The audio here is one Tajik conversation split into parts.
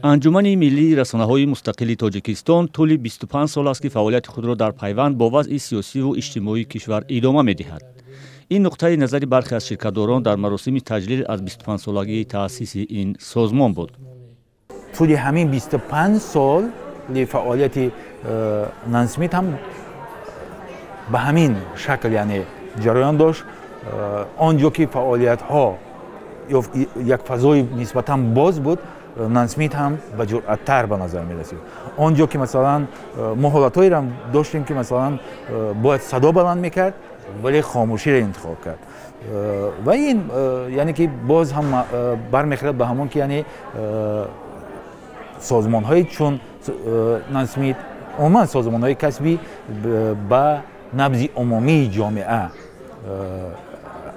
Анҷумани миллии расонаҳои мустақили Тоҷикистон тӯли 25 сол аст, ки фаъолияти худро дар пайванд бо вазъи сиёсиву иҷтимоии кишвар идома медиҳад. Ин нуқтаи назари бархе аз ширкатдорон дар маросими таҷлил аз 25-солагии таъсиси ин созмон буд. Тӯли ҳамин 25 соли фаъолияти Нансмит ҳам ба ҳамин шакл, яъне ҷараён дошт. Он ҷо ки фаъолиятҳо ё як фазои нисбатан боз буд, Нансмит ҳам ба ҷуръаттар ба назар мерасид. Он ҷо ки, масалан, мо ҳолатҳоеро доштем, ки, масалан, бояд садо баланд мекард, вале хомӯширо интихоб кард. Ва ин, яъне ки, боз ҳам бармехӯрад ба ҳамон ки, яъне, созмонҳои чун Нансмит, умуман созмонҳои касбӣ ба набзи умумии ҷомеа,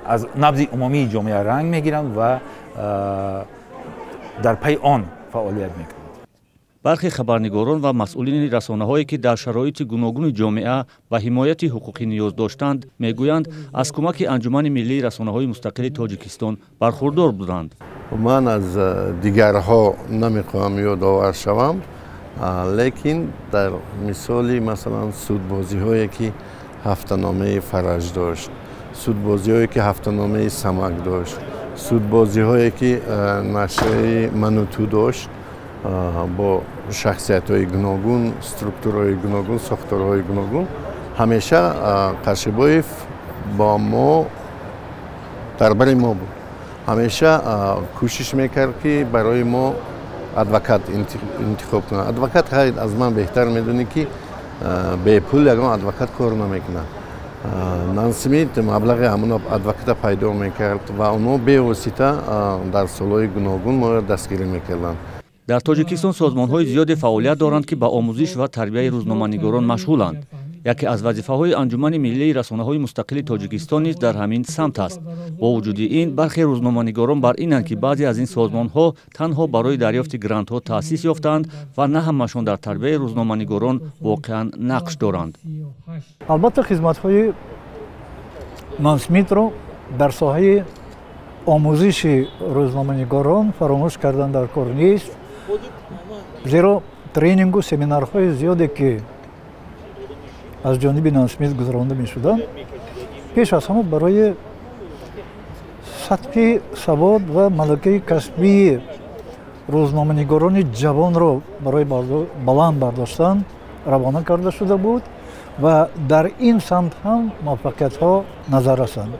аз набзи умумии ҷомеа ранг мегиранд ва дар пайи он фаъолият мекунанд. Бархе хабарнигорон ва масъулини расонаҳое, ки дар шароити гуногуни ҷомеа ба ҳимояти ҳуқуқӣ ниёз доштанд, мегӯянд, аз кӯмаки Анҷумани миллии расонаҳои мустақили Тоҷикистон бархурдор буданд. Ман аз дигарҳо намехоҳам ёдовар шавам, лекин дар мисоли, масалан, судбозиҳое, ки ҳафтаномаи Фараҷ дошт, судбозиҳое, ки ҳафтаномаи Самак дошт, судбозиҳое, ки нашрияи Мануту дошт, бо шахсиятҳои гуногун, структураҳои гуногун, сохторҳои гуногун, ҳамеша Қаршибоев бо мо, дар бари мо буд. Ҳамеша кӯшиш мекард, ки барои мо адвокат интихоб кунад. Адвокат, хайр, аз ман беҳтар медонӣ, ки бепул ягон адвокат кор намекунад. Нансмит маблағи ҳамон адвоката пайдо мекард ва онҳо бевосита дар солҳои гуногун моро дастгирӣ мекарданд. Дар Тоҷикистон созмонҳои зиёде фаъолият доранд, ки ба омӯзиш ва тарбияи рӯзноманигорон машғуланд. Яке аз вазифаҳои Анҷумани миллии расонаҳои мустақили Тоҷикистон низ дар ҳамин самт аст. Бо вуҷуди ин, бархе рӯзноманигорон бар инанд, ки баъзе аз ин созмонҳо танҳо барои дарёфти грантҳо таъсис ёфтаанд ва на ҳамашон дар тарбияи рӯзноманигорон воқеан нақш доранд. Албатта, хизматҳои Нансмитро дар соҳаи омӯзиши рӯзноманигорон фаромӯш кардан дар кор нест, зеро тренингу семинарҳои зиёде, ки аз ҷониби Нансмит гузаронда мешуданд, пеш аз ҳама барои сатҳи савод ва малакаи касбии рӯзноманигорони ҷавонро барои баланд бардоштан равона карда шуда буд ва дар ин самт ҳам муваффақиятҳо назар расанд.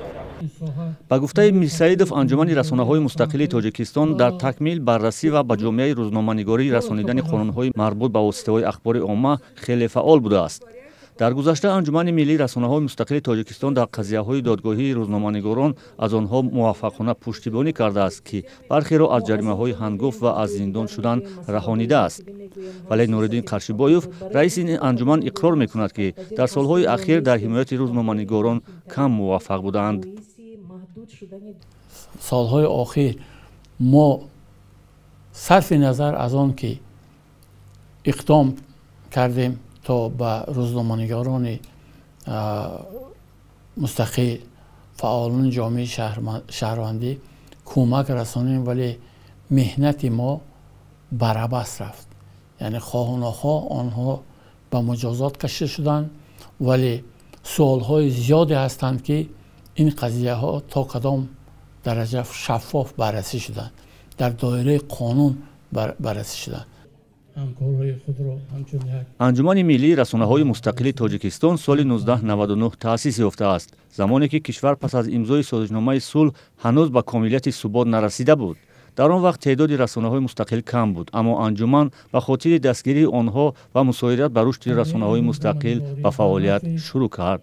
Ба гуфтаи Мирсаидов, Анҷумани расонаҳои мустақили Тоҷикистон дар такмил, баррасӣ ва ба ҷомеаи рӯзноманигорӣ расонидани қонунҳои марбут ба воситаҳои ахбори омма хеле фаъол будааст. Дар гузашта Анҷумани миллии расонаҳои мустақили Тоҷикистон дар қазияҳои додгоҳии рӯзноманигорон аз онҳо муваффақона пуштибонӣ кардааст, ки бархеро аз ҷаримаҳои ҳангуфт ва аз зиндон шудан раҳонидааст. Вале Нуриддин Қаршибоев, раиси ин анҷуман, иқрор мекунад, ки дар солҳои ахир дар ҳимояти рӯзноманигорон кам муваффақ будаанд. Солҳои охир мо, сарфи назар аз он ки иқдом кардем то ба рӯзноманигорони мустақил, фаъолони ҷомеаи шаҳрвандӣ кӯмак расонем, вале меҳнати мо барабас рафт. Яъне, хоҳу нохоҳ онҳо ба муҷозот кашида шуданд, вале суолҳои зиёде ҳастанд, ки ин қазияҳо то кадом дараҷа шаффоф баррасӣ шуданд, дар доираи қонун баррасӣ шуданд. Анҷумани миллии расонаҳои мустақили Тоҷикистон соли 1999 таъсис ёфтааст, замоне ки кишвар пас аз имзои созишномаи сулҳ ҳанӯз ба комилияти субот нарасида буд. Дар он вақт теъдоди расонаҳои мустақил кам буд, аммо анҷуман ба хотири дастгирии онҳо ва мусоидат ба рушди расонаҳои мустақил ба фаъолият шурӯъ кард.